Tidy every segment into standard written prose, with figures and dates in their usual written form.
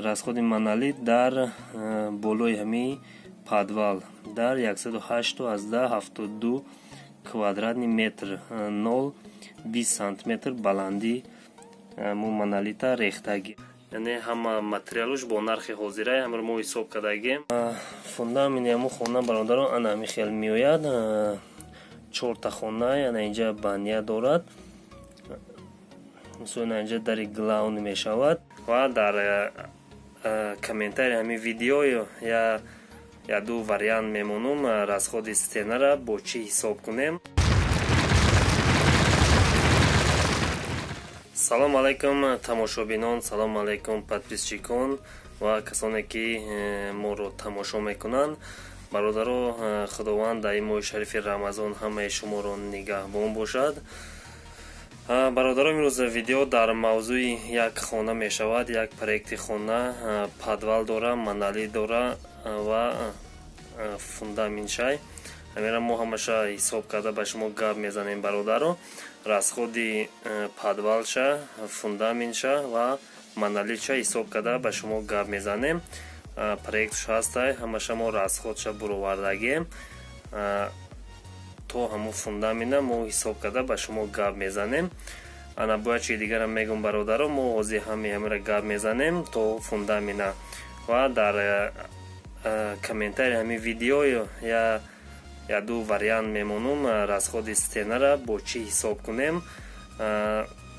Расходи монолит дар болои ҳамин подвал дар 108,72 квадратный метр 0,20 сантиметр баландӣ мо монолита рехтагӣ. Яъне ҳама материалуш бо нархи ҳозирай ҳамаро мо ҳисоб кардагем. Фундаменти ҳамун хона бародарон ана ҳамин хел меояд. Чорта хона, ана инҷа бания дорад. Мисол ана инҷа дари главный мешавад. Ва дар комментарии ҳамин видео я ду вариант мемонум расходи стенара бо чӣ ҳисоб кунем. Салом алайкум тамошобинон, салом алайкум подписчикон ва касоне ки моро тамошо мекунанд. Бародаро, Худованд дар ин моҳи шарифи Рамазон ҳамаи шуморо нигаҳбон бошад. Бародаро, имрӯз видео дар мавзӯи як хона мешавад. Як проекти хона, подвал дора, монолит дора ва фундаментшай. Ҳаминро мо ҳамаша ҳисоб карда ба шумо гап мезанем бародаро. Расходи подвалша, фундаментша ва монолитша ҳисоб карда ба шумо гап мезанем. Проектш ҳастай, ҳамаша мо расходша буровардагем. То ҳамун фундамента мо ҳисоб карда ба шумо гап мезанем. Ана бояд чизи дигарам мегӯм бародаро, мо ҳозир ҳаминро гап мезанем то фундамента. Ва дар комментарии ҳамин видео я ду вариант мемонум расходи стенара бо чӣ ҳисоб кунем.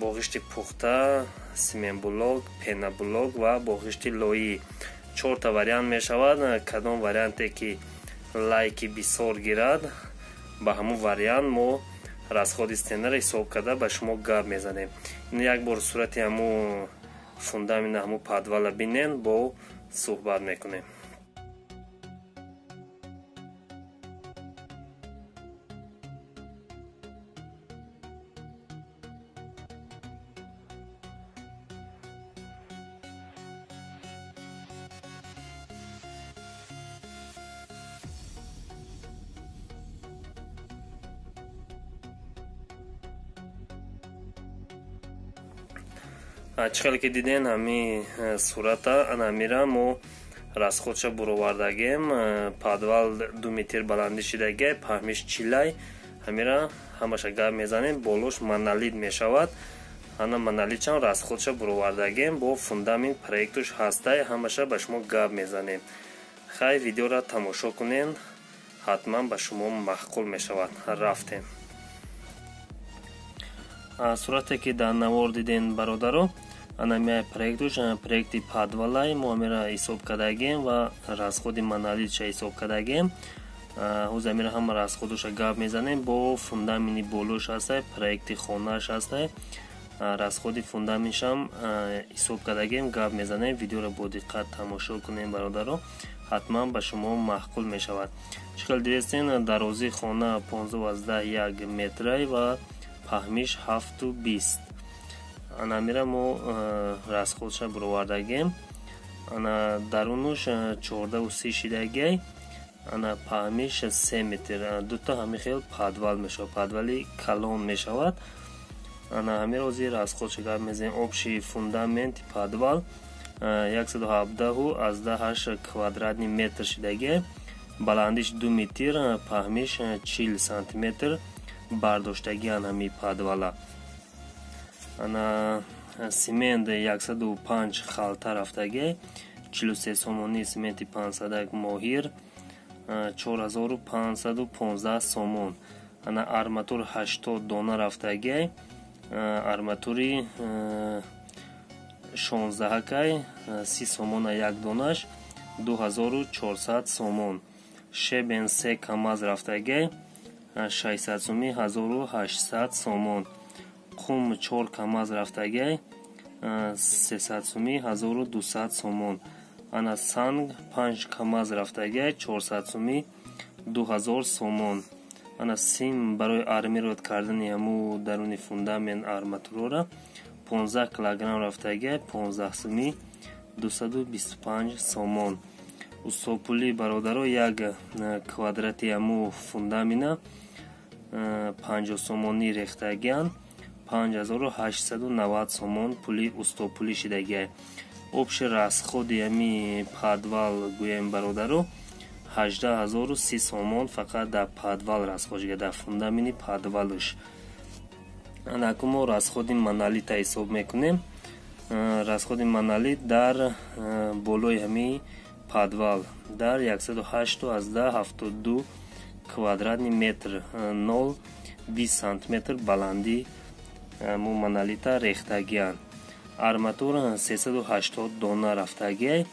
Бо ғишти пухта, сементблок, пеноблок ва бо ғишти лоӣ. Чорта вариант мешавад. Кадом варианте ки лайки бисёр гирад, ба ҳамун вариант мо расходи стенара ҳисоб карда ба шумо гап мезанем. Ин як бор сурати ҳамун фундамента, ҳамун подвала бинен, бо суҳбат мекунем. Чӣ хеле ки диден ҳамин сурата, ана ҳамира мо расходша буровардагем. Подвал 2 метр баландӣ шидагай, паҳмиш чилай. Ҳамира ҳамаша гап мезанем. Болош монолит мешавад. Ана монолитшам расходша буровардагем, бо фундамент проектуш ҳастай, ҳамаша ба шумо гап мезанем. Хай, видеора тамошо кунен, ҳатман ба шумо маъқул мешавад. Рафтем. Сурате ки дар навор диден бародаро, ана меай проектуш, проекти подвалай мо ҳамира ҳисоб кардагем ва расходи монолитша ҳисоб кардагем. Ҳозир ҳамира ҳама расходуша гап мезанем. Бо фундаменти болош ҳастай, проекти хонааш ҳастай, расходи фундаментшам ҳисоб кардагем, гап мезанем. Видеоро бо диққат тамошо кунем бародаро, ҳатман ба шумо маъқул мешавад. Чӣ хел дидестен, дарозии хона 15,1 метрай ва паҳмиш 7,20. Ана ҳамира мо расходша буровардагем. Ана дарунуш 14,3 шидагай, ана паҳмиш 3 метр. Дута ҳамин хел подвал мешавад, подвали калон мешавад. Ана ҳамин ҳозир расходша гап мезанем. Общий фундаменти подвал 117,8 квадратный метр шидагай, баландиш 2 метр, паҳмиш 40 сантиметр бардоштагиан ҳамин подвала. Ана семент 105 халта рафтагай, 43 сомонӣ сементи 500 моҳир, 4515 сомон. Ана арматур 80 дона рафтагай, арматури 16кай 30 сомона як донаш, 2400 сомон. Шебен 3 камаз рафтагай, 600 сомӣ, 1800 сомон. Қум 4 камаз рафтагай, 300 сомӣ, 1200 сомон. Ана санг 5 камаз рафтагай, 400 сомӣ, 2000 сомон. Ана сим барои армировать кардани ҳаму даруни фундамент арматурора 15 килограмм рафтагай, 15 сомӣ, 225 сомон. Устопули бародаро як квадрати ҳаму фундамина 50 сомонӣ рехтагиан, 5890 сомон пули устопулӣ шидагиай. Общий расходи ҳами подвал гӯем, бародаро, 18 030 сомон фақат дар подвал расход шуда, дар фундамени подвалш. Анаку мо расходи монолита ҳисоб мекунем. Расходи монолит дар болои ҳами подвал дар 108,72 квадратный метр, 0,20 сантиметр баландӣ мо монолита рехтагианд. Арматур 380 дона рафтагиай,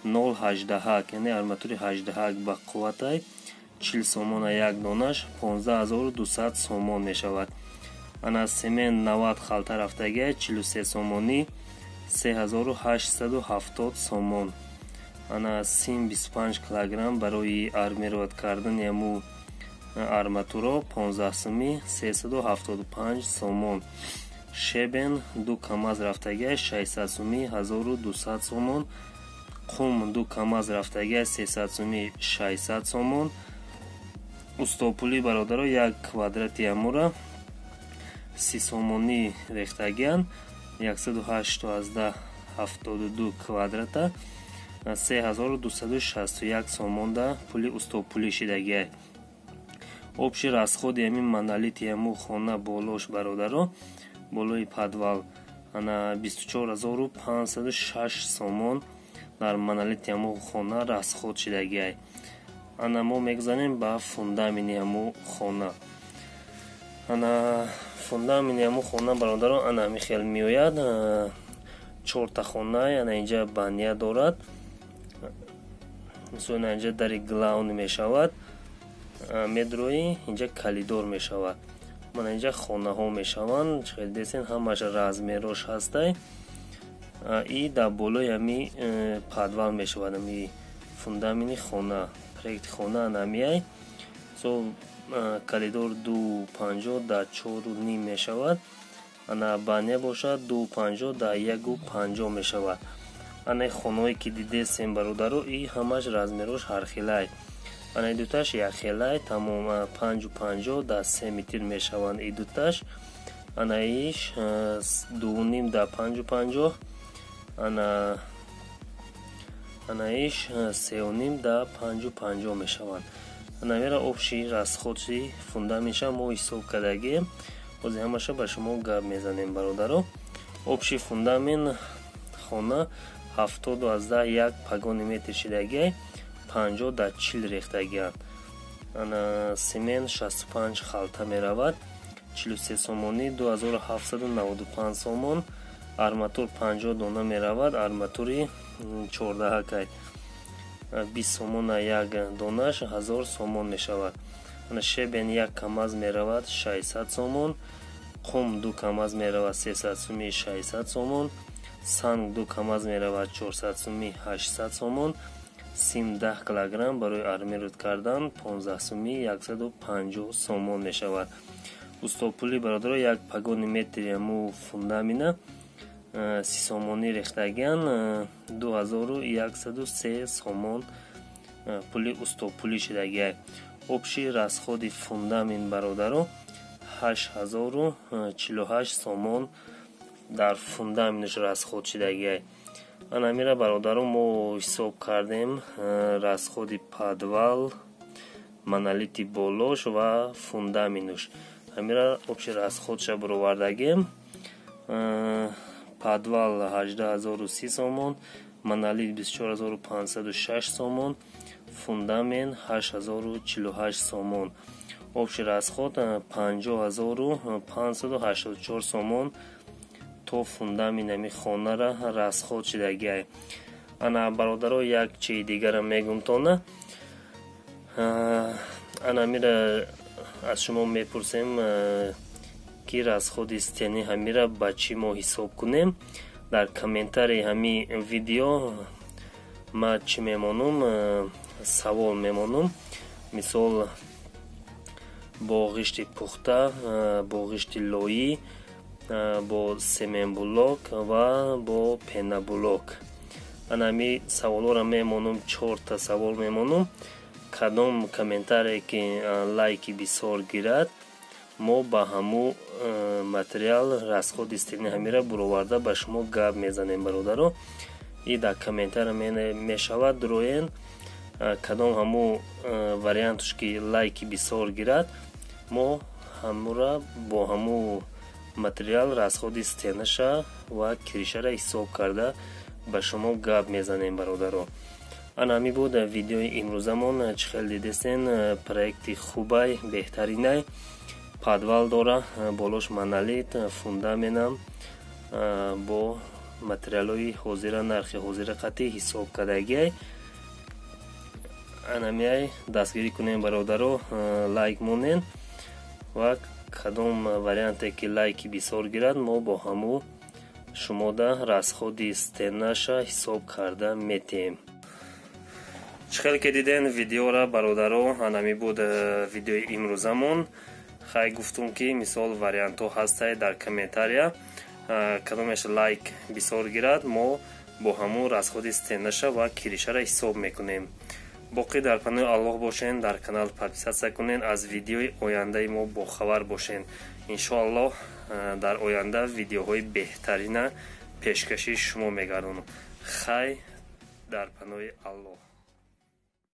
0,18, яъне арматури ҳаждаҳак ба қувватай, 40 сомона як донаш, 15 200 сомон мешавад. Ана семент 90 халта рафтагиай, 43 сомонӣ, 3870 сомон. Ана сим 25 килограмм барои армировать кардани ҳаму арматуро, 15 сумӣ, 375 сомон. Щебень ду камаз рафтагиай, 600 сумӣ, 1200 сомон. Қум ду камаз рафтагиай, 300 сумӣ, 600 сомон. Устопулӣ, бародаро, як квадрати амура 30 сомонӣ рехтагианд, 108,72 квадрата 3261 сомонда пули устопулӣ шидагиай. Общий расходи ҳамин монолити ҳаму хона болош, бародаро, болои подвал ана 24 506 сомон дар монолити ҳаму хона расход шидагиай. Ана мо мегузарем ба фундамени ҳаму хона. Ана фундамени ҳаму хона, бародаро, ана ҳами хел меояд. Чорта хона, ана инҷа баня дорад, мисол, ана инҷа дари главный мешавад, медрои инҷа коридор мешавад, мана инҷа хонаҳо мешаванд. Хел десен, ҳамаш размерош ҳастай. И дар болои ҳами подвал мешавад ҳами фундамени хона. Проекти хона анамияй. Со коридор 2,50 дар 4,5 мешавад. Ана баня бошад, 2,50 дар 1,50 мешавад. Ана хонаое ки дидесем, бародаро, и ҳамаш размерош ҳархелай. Ана дуташ якхелай, тамом, 5,50 дар 3 метр мешаванд и дуташ. Ана иш 2,5 дар 5,50, ана иш 3,5 дар 5,50 мешаванд. Ана мера общий расходи фундаментша мо ҳисоб кардагием. Ҳозир ҳамаша ба шумо гап мезанем, бародаро. Общий фундамент хона 70,1 погони метр шидагиай, 50 дар 40 рехтагианд. Ана семент 65 халта меравад, 43 сомонӣ, 2795 сомон. Арматур 50 дона меравад, арматури чордаҳакай, 20 сомона як донаш, 1000 сомон мешавад. Ана щебень як камаз меравад, 600 сомон. Қум ду камаз меравад, 300 сумӣ, 600 сомон. Санг ду камаз меравад, 400 сумӣ, 800 сомон. Сим 10 килограмм барои армировать кардан, 15 сумӣ, 150 сомон мешавад. Устопулӣ, бародаро, як погони метри ҳаму фундамина 30 сомонӣ рехтагиан, 2103 сомон пули устопулӣ шидагиай. Общий расходи фундамент, бародаро, 8048 сомон дар фундаментш расход шидагиай. Анамира, бародаро, мо ҳисоб кардем расходи подвал, монолити болош ва фундаментуш. Ҳамира общий расходша баровардагем: подвал 18 030 сомон, монолит 24 506 сомон, фундамент 8048 сомон. Общий расход 50 584 сомон то фундамент ҳами хонара расход шидагиай. Ана, бародаро, як чизи дигара мегумтона. Ана мира аз шумо мепурсем, ки расходи стены ҳамира ба чӣ мо ҳисоб кунем? Дар комментарии ҳами видео ма чӣ мемонум, савол мемонум. Мисол, бо ғишти пухта, бо ғишти лоӣ, бо семенблок ва бо пеноблок. Ана ҳами саволҳоро мемонум, чорта савол мемонум. Кадом комментарие ки лайки бисёр гирад, мо ба ҳаму материал расходи стены ҳамира буроварда ба шумо гап мезанем, бародаро. И дар комментария мешавад, дуроен, кадом ҳаму вариантуш ки лайки бисёр гирад, мо ҳамура бо ҳаму материал расходи стенаша ва крышара ҳисоб карда ба шумо гап мезанем, бародаро. Ана ҳамин буд видеои имрӯзамон. Чӣ хел дидестен, проекти хубай, беҳтаринай. Подвал дора, болош монолит, фундаментам бо материалҳои ҳозира, нархи ҳозира қатъӣ ҳисоб кардагиай. Анамиай дастгирӣ кунем, бародаро, лайк монен ва кадом варианте ки лайки бисёр гирад, мо бо ҳаму шумода расходи стенаша ҳисоб карда метиҳем. Чӣ хеле ки диден видеора, бародаро, анами буд видеои имрӯзамон. Хай, гуфтум ки мисол вариантҳо ҳастай дар комментария, кадомеш лайк бисёр гирад, мо бо ҳамун расходи стенаша ва крышара ҳисоб мекунем. Боқӣ дар паноҳи Аллоҳ бошен, дар канал подписаться кунен, аз видеои ояндаи мо бохабар бошен. Иншоаллоҳ, дар оянда видеоҳои беҳтарина пешкаши шумо мегардонам. Хай, дар паноҳи Аллоҳ.